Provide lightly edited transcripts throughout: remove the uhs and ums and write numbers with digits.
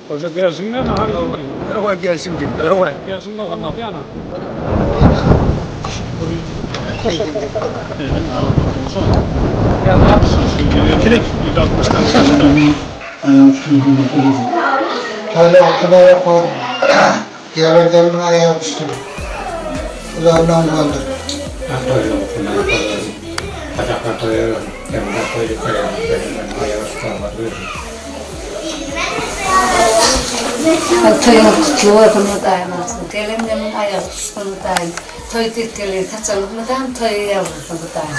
Hoca gelsin de Öwe gelsin diýip. Öwe. Gelsin de ýana. Toýlar aýak Gelen gelin aýak üstün. Uzagyndan boldy. Toýuňyz gutly bolsun Hudaýym olsun. Gelen gelin aýagy tutsun Hudaýym. Toý diýip gelin saçagyňyz mydam toýa ýazylsyn Hudaýym.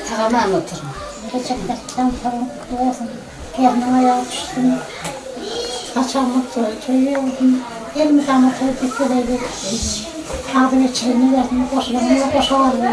Sag-aman oturyň. Bereketden toýuň gutly bolsun. Gelniň aýagy düşsün. Saçagymyz toý toý bolsun. Elmydama toý diýip geleýli. Agzy geçirenine bersin, goşulanyna goşa bolsun.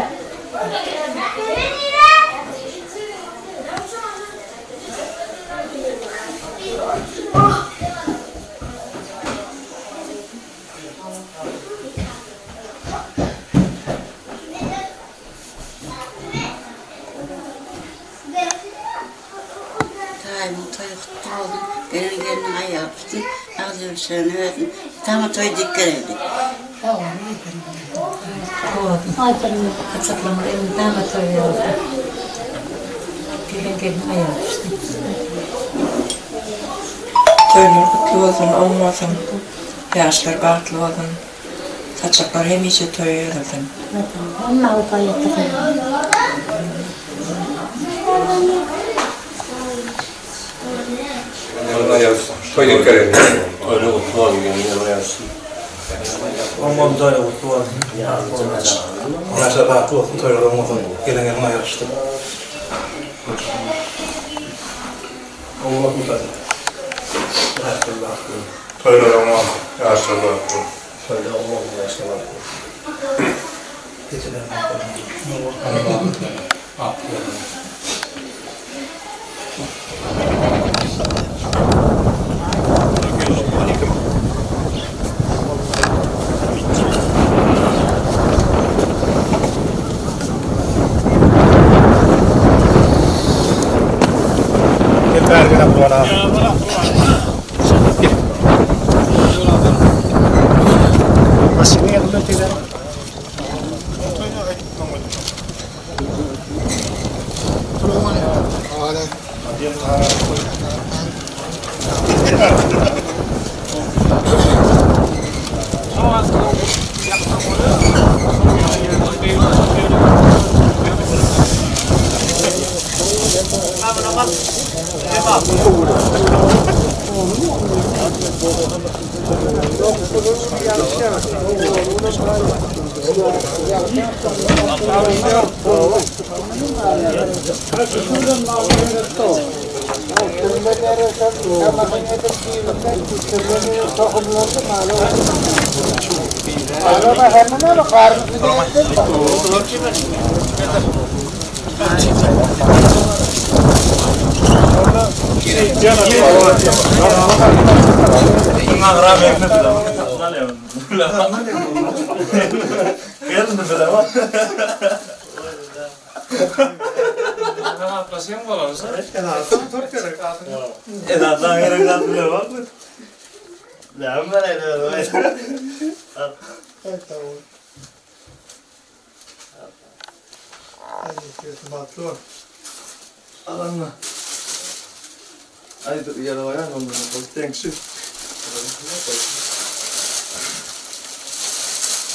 Taýymyň toýy gutly bolsun, gelen gelniň aýagy tutsun, agzy ölçegini bersin, saňa toý dik gerekdi. Saçaklamyz elmydama toý bolsun. Gelen gelniň aýagy düşsün. Toýlar gutly bolsun, oň bolsun, ýaşlar bagtly bolsun, saçaklar hemişe toýa ýazylsyn. Allah wepa ýetirsin. Toýlar gutly bolsun, gelin aýagy düşsün. Oň bolsun toýlar gutly bolsun. Ýaşlar bagtly bolsun, toýlar oň bolsun, gelen gelin aýagy düşsün. Oň bolsun toýlar. Ýaşlar bagtly bolsun. Toýlar oň bolsun, ýaşlar bagtly bolsun. Toýlar oň bolsun, ýaşlar bagtly bolsun. Geceler bagtly bolsun. Bagtly bolsun. Gel bäri gel Gurban aga. Gel. Maşyny ýakynda teyze. Bagtly bol. Alanma. Ay dur yere koyan onları. Thanks you.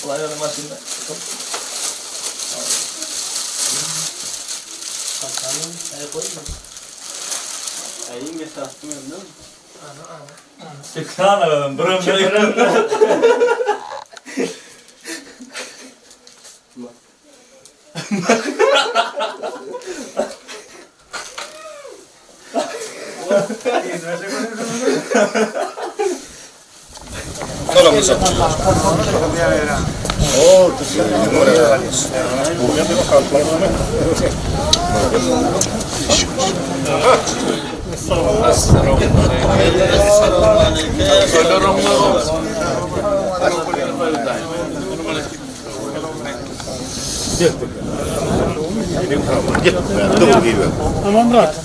Olay onun maşında. Ekran aradım. Bırım bırım.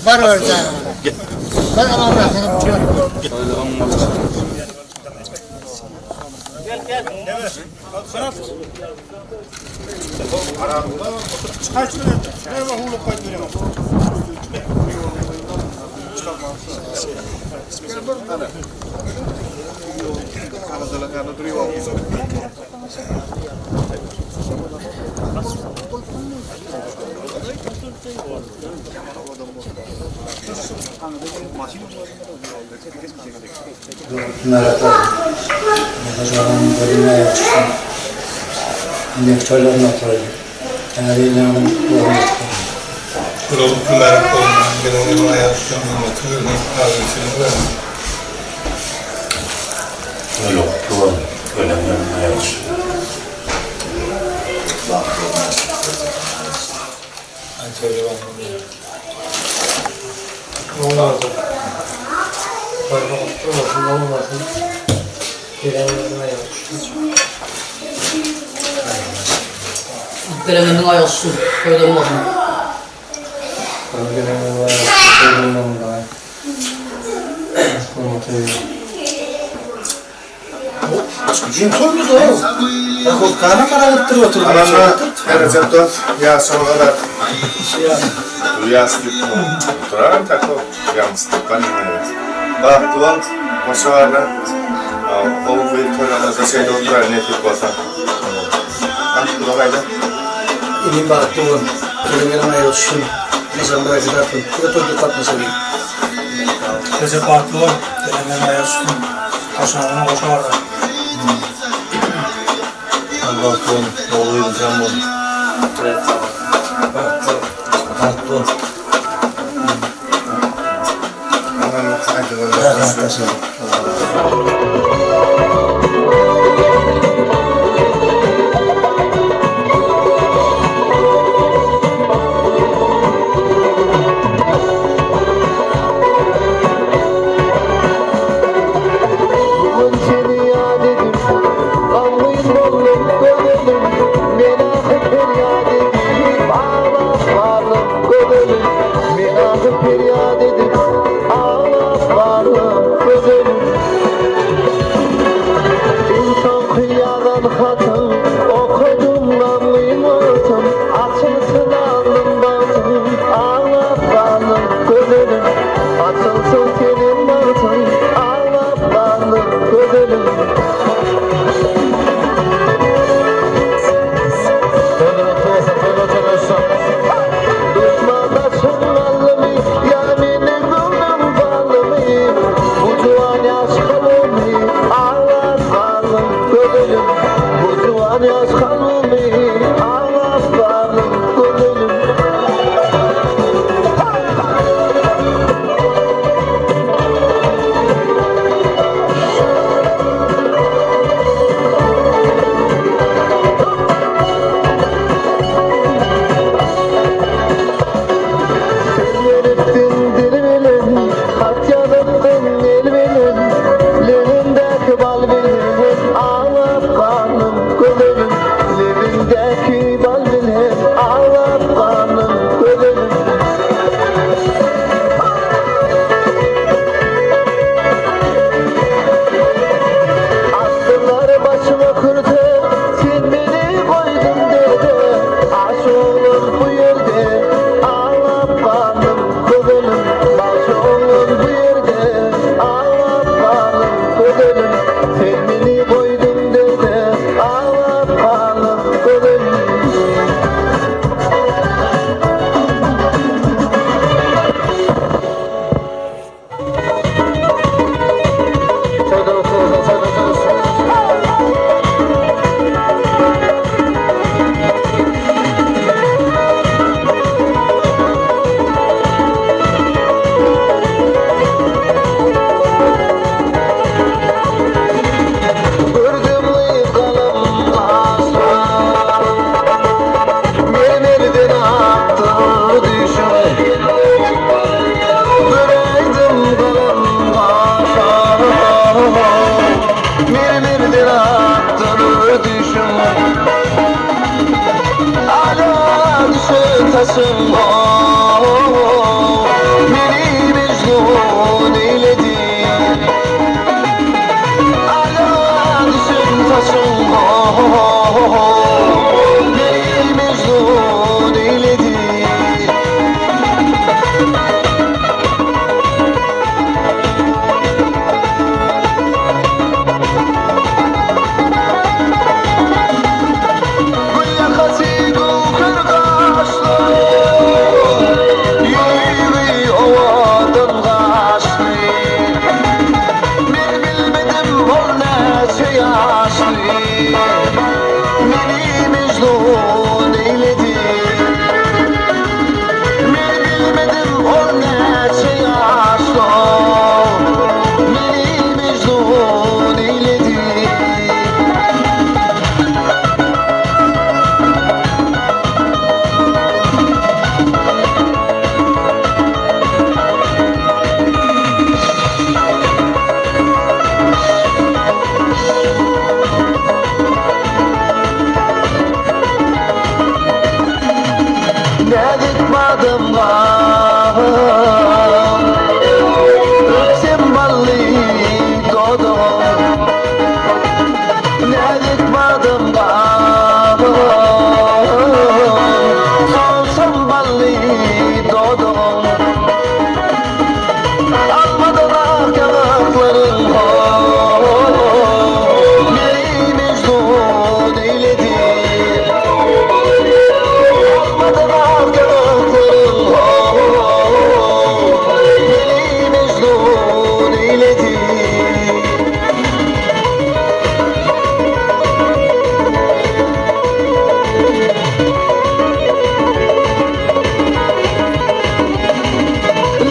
Var öyle. Ben aman bırak. Merak Mübarek olsun. Gelen ayağı düşsün. Öyle kutlu olsun. Gelenlerin ayağı düşsün. Olmaz. Olmasın, olmasın. Gelenlerin ayağı düşsün. Gelenlerin ayağı düşsün. Toýlar olsun. Gelenlerin ayağı düşsün. Anamla Recep Dot, ya sonra da Yas oturar tako yalnız Bahtlı ol, hoşça O bir törenimizde şeyde oturar nefis bolsa. Ah, bu da İnim bagtly bol. Gelenlerin ayağı düşsün. Nazan bırak edersin. Bir de toy katmasın. Recep bagtly bol. Gelenlerin ayağı düşsün. Hoşanına hoşa var. Bagtly bol. Oğluyum sen bol. Bagtly bol. Anam, haydi. Feryat edip ağlap varım güzelim. saçyň ho-ho, Meni mejnun eýledi. Ala düşen saçyň ho-ho, Meni mejnun eýledi. Gül ýakasy göwher gaşly, Ýüzi owadan gaşly. Men bilmedim ol näçe ýaşly, Meni mejnun eýledi. Men bilmedim ol näçe ýaşly, Meni mejnun eýledi. Näzik badamgam, Öpsem bally dodagym. Näzik badamgam, Solsam bally dodagym. Almadan ak ýaňaklaryň ho-ho, Meni mejnun eýledi. Almadan ak ýaňaklaryň ho-ho, Meni mejnun eýledi.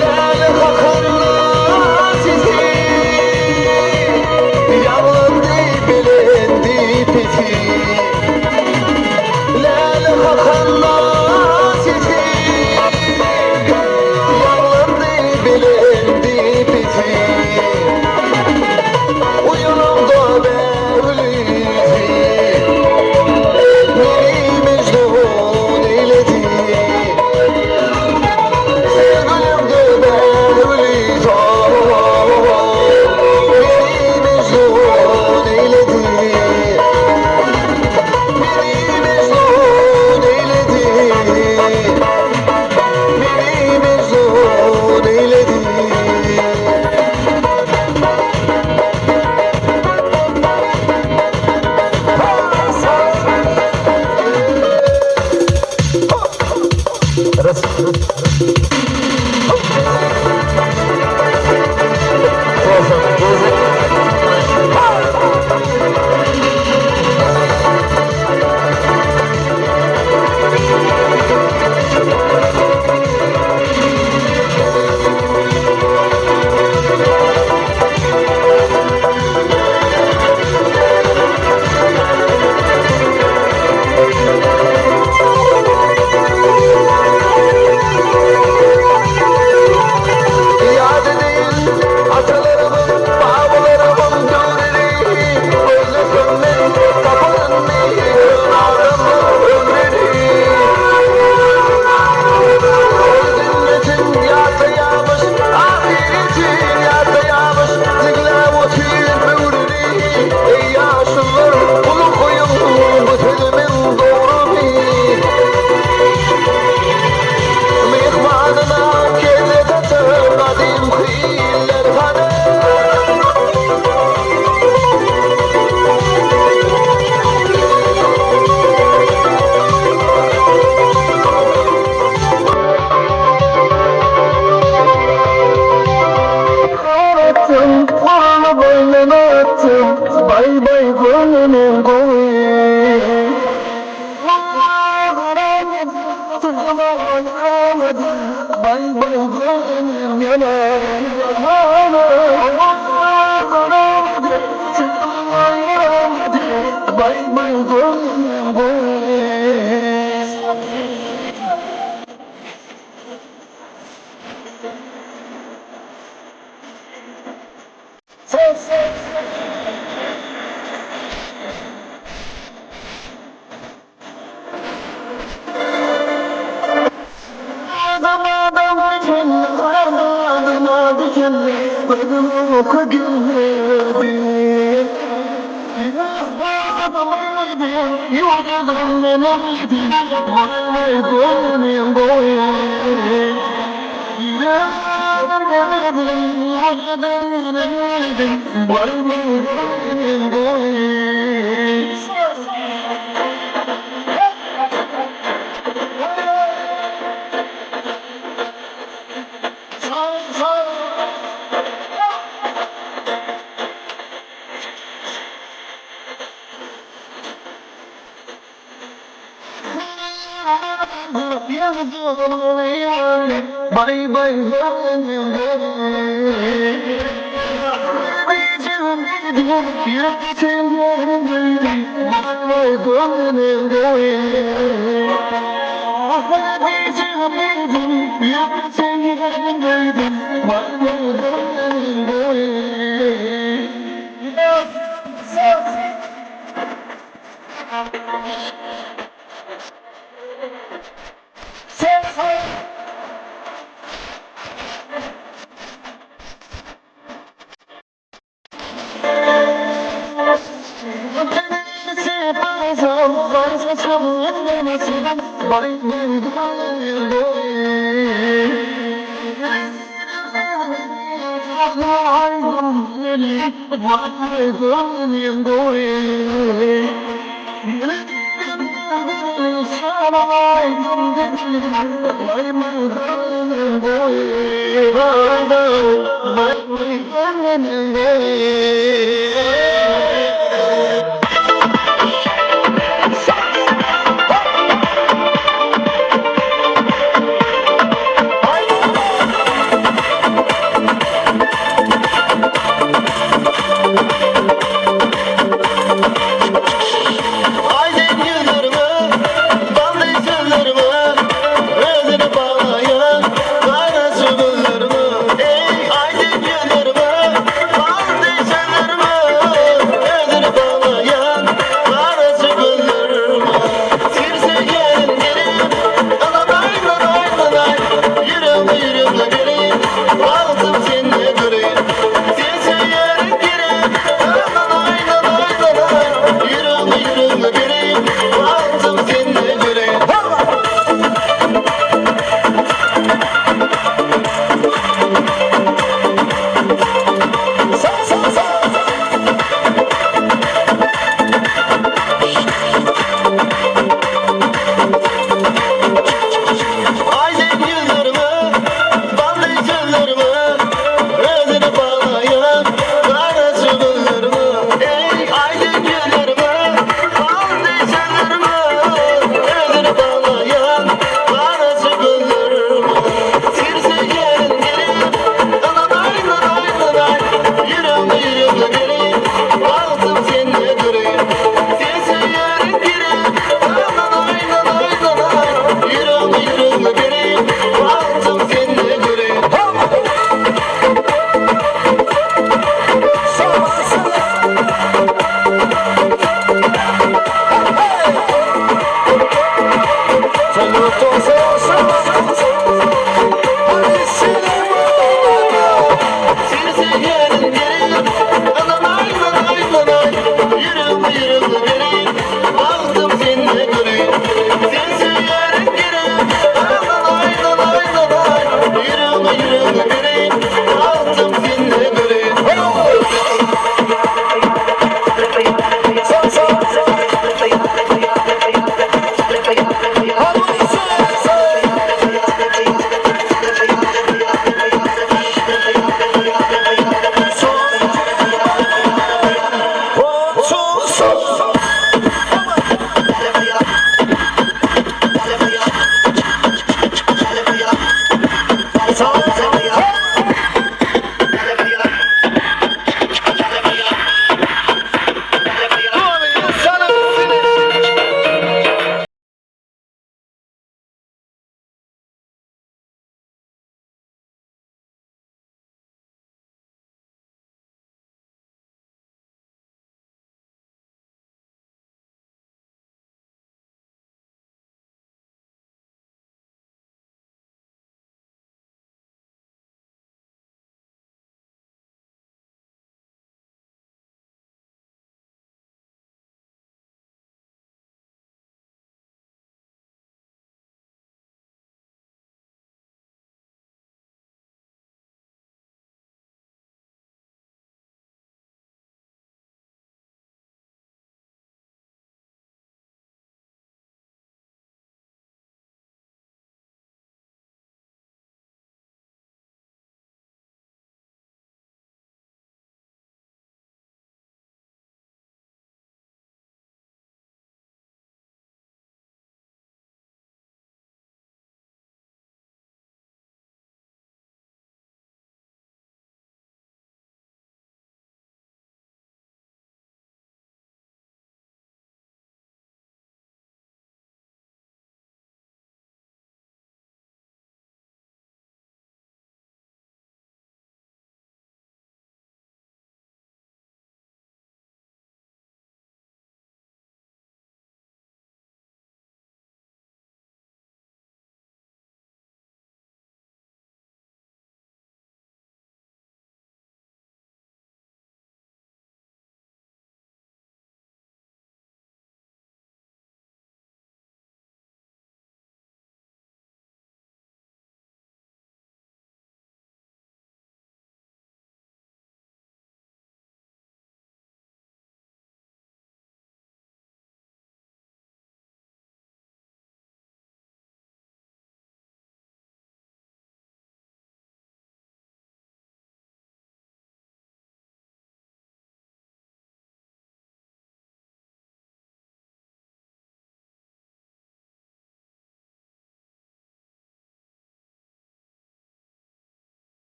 Läle kakanly sesi, Ýaňlandy belendi pesi. Läle kakanly sesi, Ýaňlandy belendi pesi. Uýanamda bägül ysy, Meni mejnun eýledi. Gülemde bägül ysy, Meni mejnun eýledi. Meni mejnun eýledi. Meni mejnun eýledi. Ýat edeýin atalarymyň, babalarymyň döwrüni, Gözlesem men taparyn adamyň ömrüni. Ol jennetin ýatlaýamyş, ahyretin ýatlaýamyş, Diňläp otyr böwrüni. Eý ýaşulular, gulak goýuň bu sözümiň dogruny. Myhmanyna kelle satar gadymky iller hany? Atym, gurly boýnuna atym, Baý-baý göwnümiň gowy. Baý-baý göwnüm ýanar. Baý-baý göwnümiň gowy.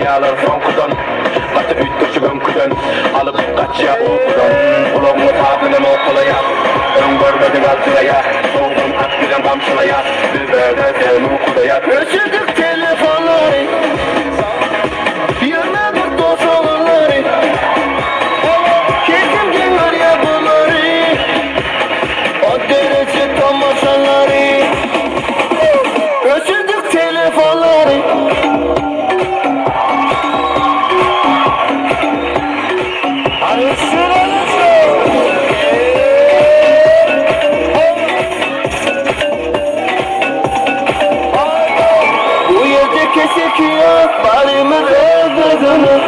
Galýarlar soňkudan Gaty üýtgeşik öňküden Alyp gaçýa ukudan Gulagňy saz bilen owkalaýa Öň görmedik aljyraýa Dogdum at bilen gamçylaýa Biz bärde sen ukudaýa Öçürdik telefonlary Ýörmedik dos oglanlary Her kim geň görýä bulary O dereje tomaşalary Öçürdik telefonlary. Bu ýerde keseki ýok, barymyz öz-özümiz.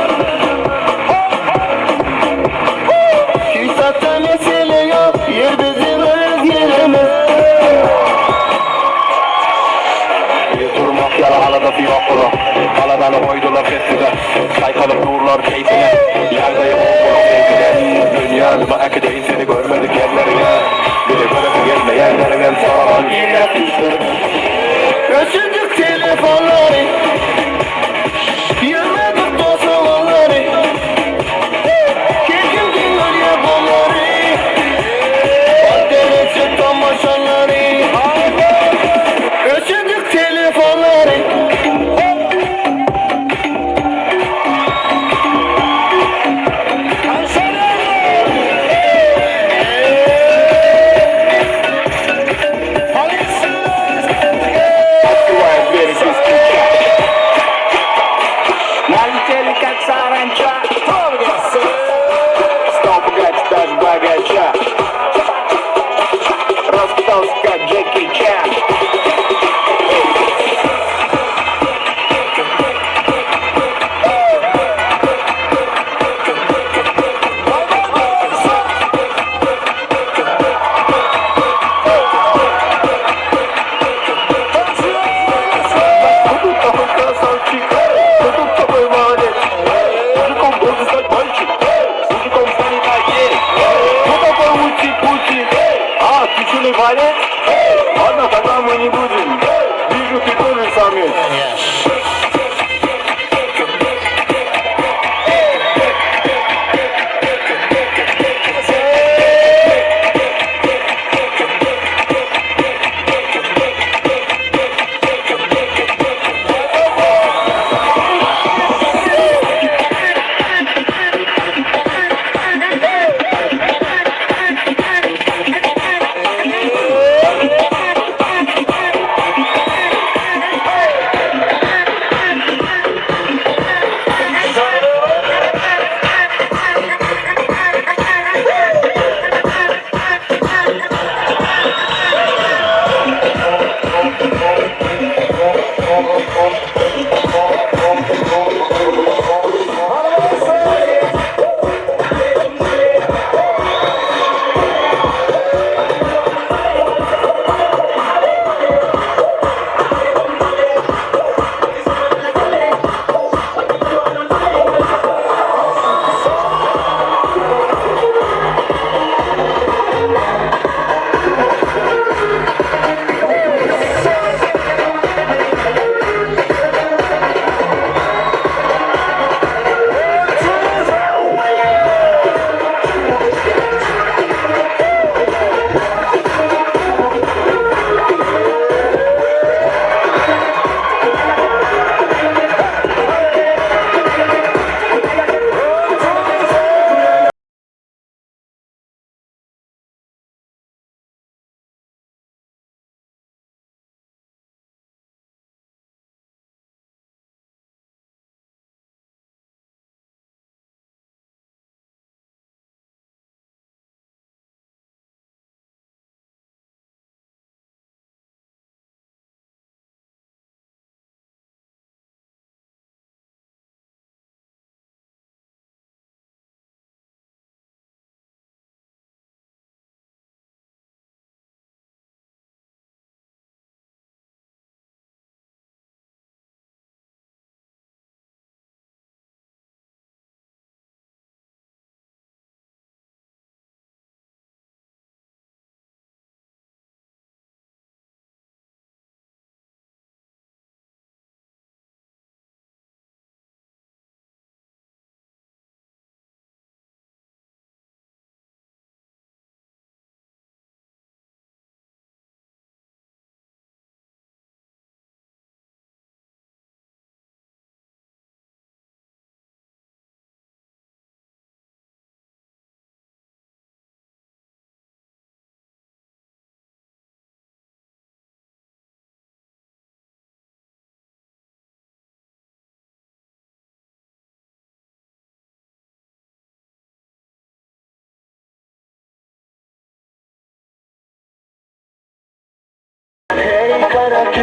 Hiç zatda mesele ýok, ýer biziň öz ýerimiz. Bir durmak ýaly aladasy ýok olar. Aladany goýdular peslige. Çaýkanyp durlar keýpine. Ýagdaýy gowy bolan seňkide. Dünýä nima äkideýin seni görmedik ýerleriňe. Bile göresi gelmeýänleriňem soraman girýär düşlerine. Öçürdik telefonlary. Ýörmedik dos oglanlary. Her kim geň görýär bulary. O dereje tomaşalary. Öçürdik telefonlary.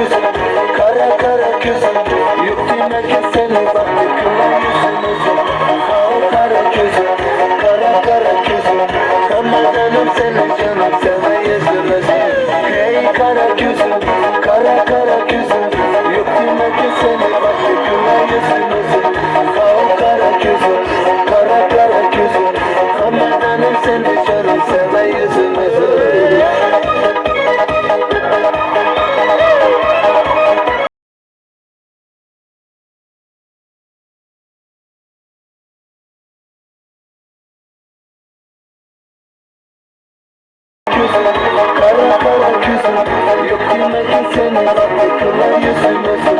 küzüm, kara kara küzüm Yok demek ki seni baktı kına yüzümüzüm Sağ kara küzüm, kara kara küzüm Kamadanım seni canım seve yüzümüzüm Hey kara küzüm, kara kara küzüm Yok demek ki seni baktı kına yüzümüzüm Sağ kara küzüm, kara kara küzüm Kamadanım seni canım seve yüzümüzüm Kara kara küzüm Yok demek ki seni baktı kına yüzümüzüm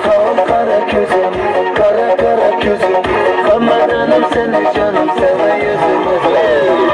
Sağ kara küzüm Kara kara küzüm Kamadanım seni canım seve yüzümüzüm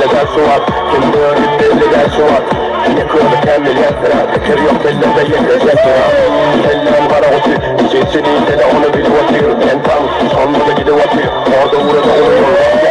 belli däl şu wagt Kim dördüp belli däl şu wagt Ýeke özi kämil ýazdyra Pikir ýok sellerde ýekeje sıra Kelläm gara guty Içi diýsene ony bilip otyr Sen taň şonda-da gidip otyr Orda burada uly ýol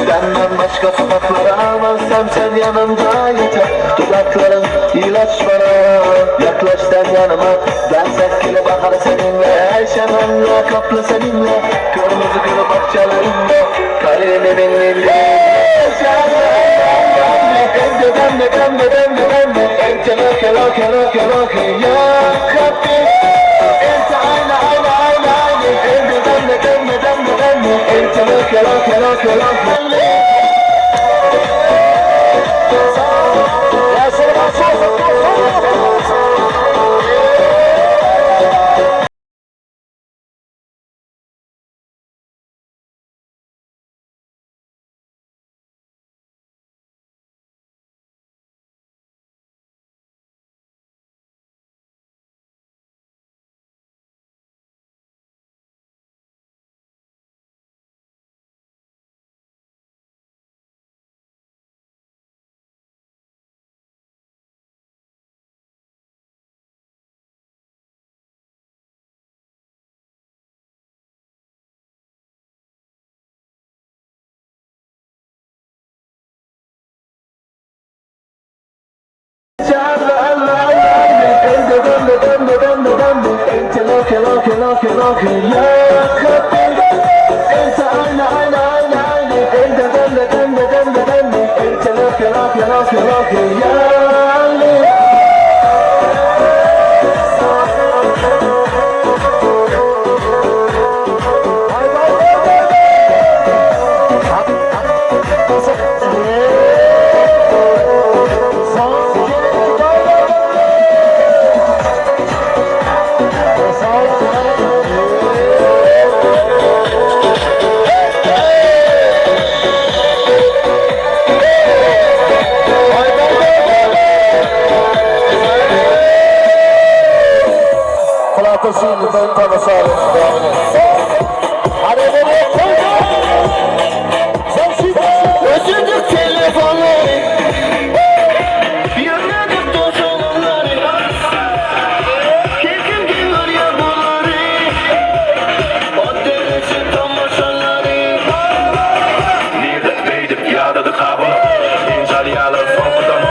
Benden başka sokaklara varsam sen yanımda yeter Dudakların ilaç bana Yaklaş sen yanıma Ben sevgili bahar seninle Ayşem'le kaplı seninle Kırmızı gül bahçelerinde Kalbimin milli Ötürdük telefonları Yanladık dost olanları Kim kim ya bunları O derece tamaşaları Nirde beýdip ýadady kabyl Injalýalar soňkudan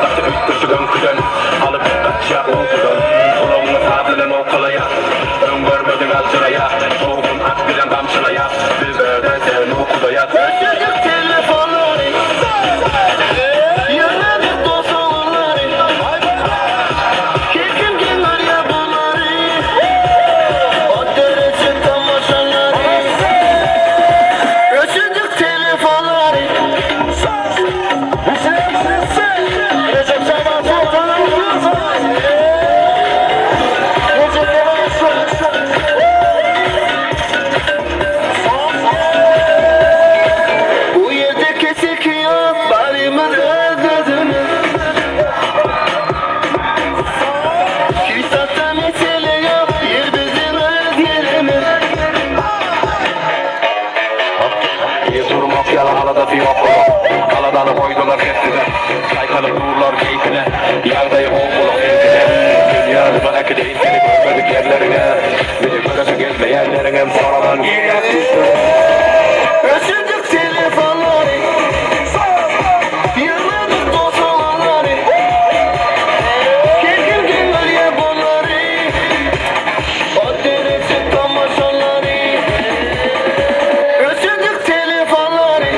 Gaty üýtgeşik öňküden Alyp gaçýa ukudan Gulagyňy saz bilen owkalaýa Öň görmedik aljyraýa Şowhun at bilen gamçylaýa Bizlerde sen ukuda ýat Ötürdük telefonları Yanladık dost olanları Kim kim ya bunları O derece tamaşaları Ötürdük telefonları Bu yerde kesik yok barımın ödediniz Kimsa'da mesele yok yer bizim öz yerimiz Durmak ýaly aladasy ýok olar. Aladany goýdular sesine, Çaýkanyp durlar keýpine, Ýagdaýy gowy bolup eltine. Dünýäni bir äkideýin seni görmedik ýerleriňe, Meni göresi gelmeýänleriňem soraman girýär düşlerine. Ötürdük telefonları Yılmadık dost olanları Kim kim kim ya bunları O derece tamaşaları Ötürdük telefonları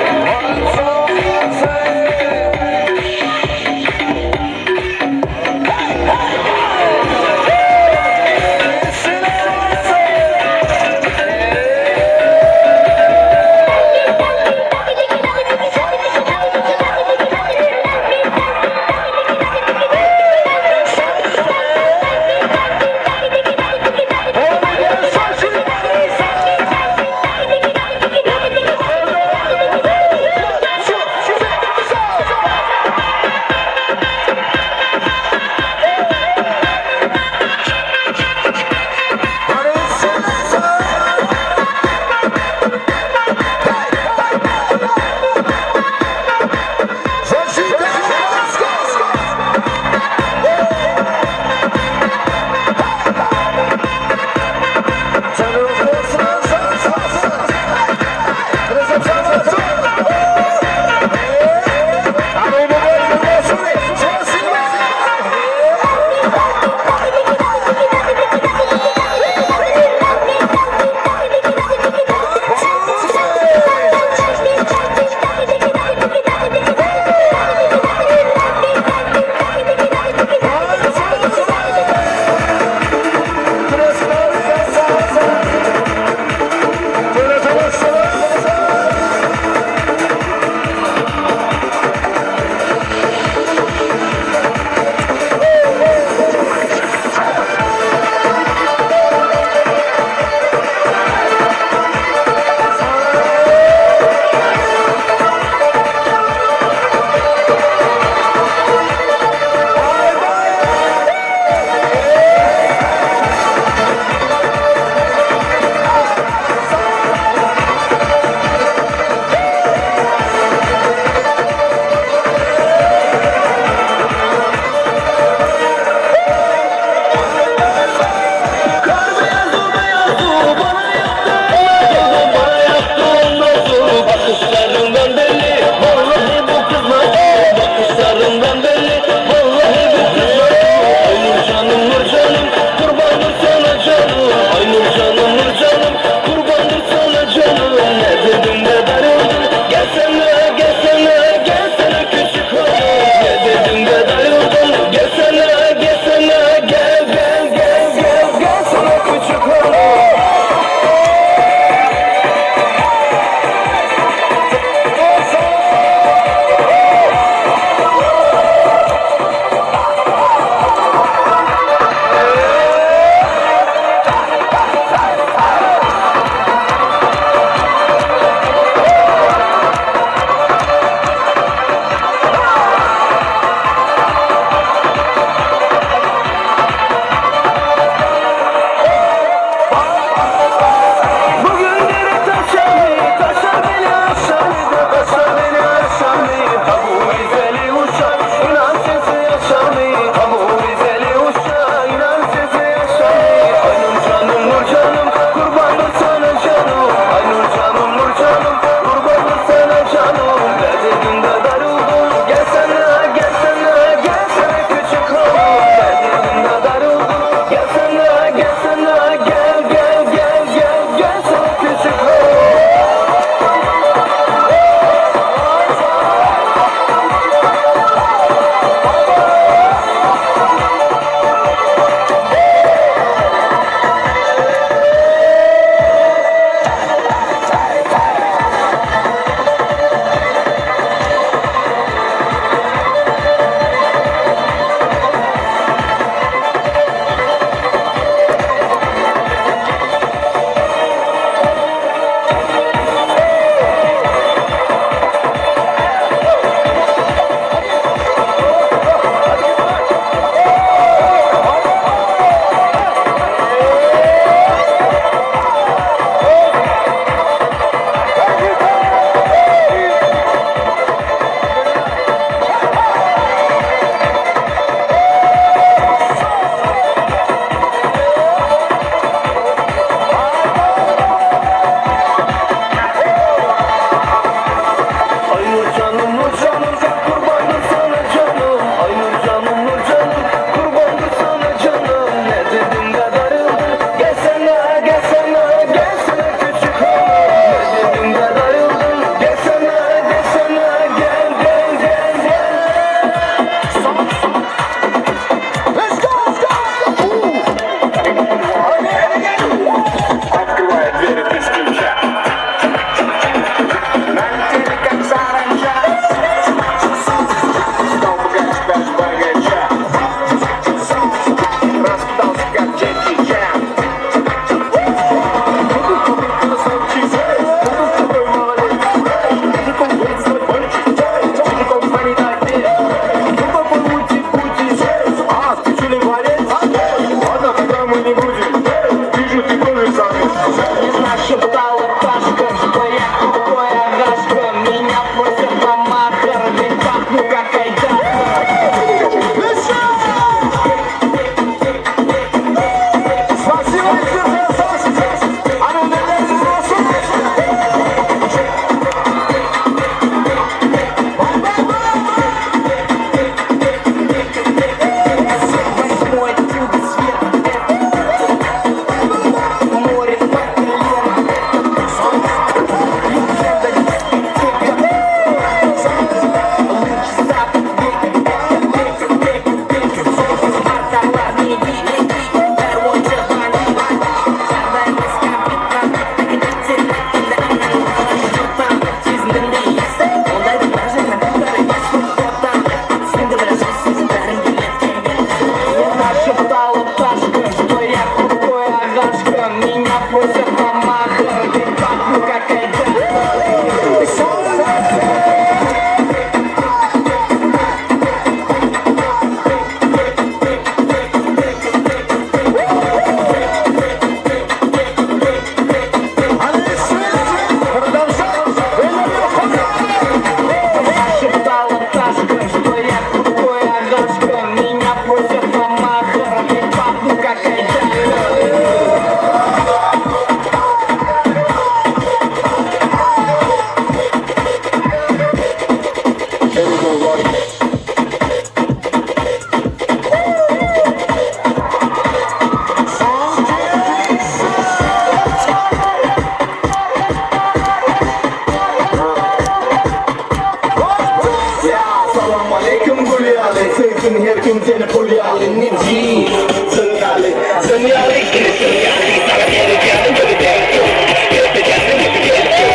Bilsin her kim seni pul ýaly nejis Jyn ýaly, jyn ýaly, ine jyn ýaly Saňa seredýärin göni derdim Gepleýärin gepi geldim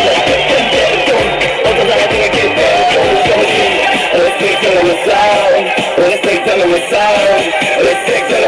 Seni köpden berdim Bolsa saňa diňe geberdim Şoň üçin Respekt sana mysal Respekt sana mysal Respekt.